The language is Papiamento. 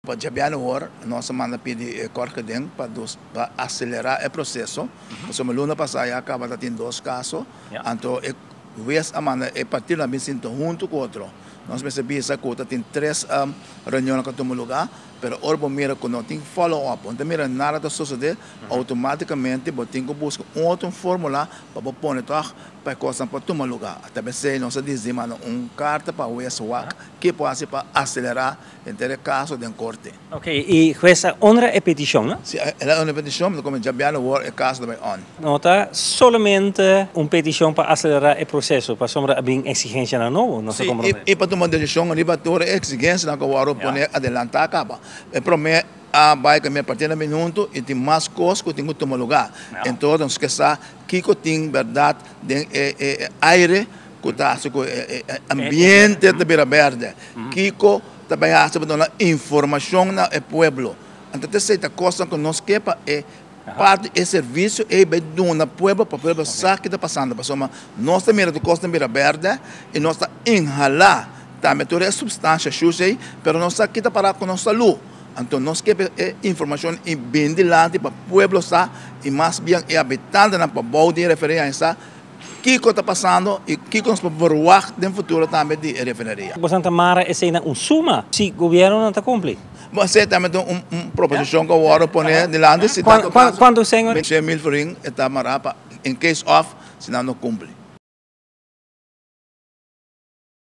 Pa djabièrnè awor nos a manda pidi e kort geding pa dus pa aselerá e proseso, pasobra luna pasá ya kaba ta tin dos kaso, anto e hues a manda e partidonan bin sinta huntu ku otro. Nos mester bisa ku ta tin tres reunionnan ku a tuma lugá, pero ora bo mira ku no tin follow up, bo no ta mira nada ta sosodé, outomátikamente bo tin ku buska un otro fórmula pa bo pone tòg pa e kosnan por tuma lugá. Ta p'esei nos a disidí manda un karta pa hues wak ke por hasi pa aselerá Henter e kaso den korte. Ok, i hues a honra e petishon, no? Si, el a honra e petishon, pero komo djabièrnè awor e kaso ta bai on. No ta solamente un petishon pa aselerá e proseso, pasobra a bin eksigensianan nobo, nos a komprondé. Si, i pa tuma desishon riba tur e eksigensianan ku a wòrdu pone adelantá kaba. E promé a bai ku e partidonan bin huntu i tin mas kos ku tin ku tuma lugá. Entonces nos ke sa kiko tin bèrdat den e aire ku ta hasi ku e ambiente ta bira bèrdè. Kiko ta bai hasi pa duna informashon na e pueblo. Anto ta esei ta kosnan ku nos ke pa e parti e servisio ei bai duna pueblo pa pueblo sa ki ta pasando. Pasobra nos ta mira tur kosnan bira bèrdè i nos ta inhalá tambe tur e supstansha shushi ei, pero nos sa ki ta para ku nos salú. Anto nos ke pa e informashon ei bin dilanti pa pueblo sa i mas bien e habitantenan pa bou di e referencia sa Kiko ta pasando i kiko nos por verwagt den futuro tambe di e refineria? Boso ta mara esei na un suma si gobierno no ta cumpli? Bon, esei tambe ta un proposicion cu a wordo pone dilanti. Si tanto caso, Cuanto señor? 100 mil florin e ta mara pa in case of si nan no cumpli.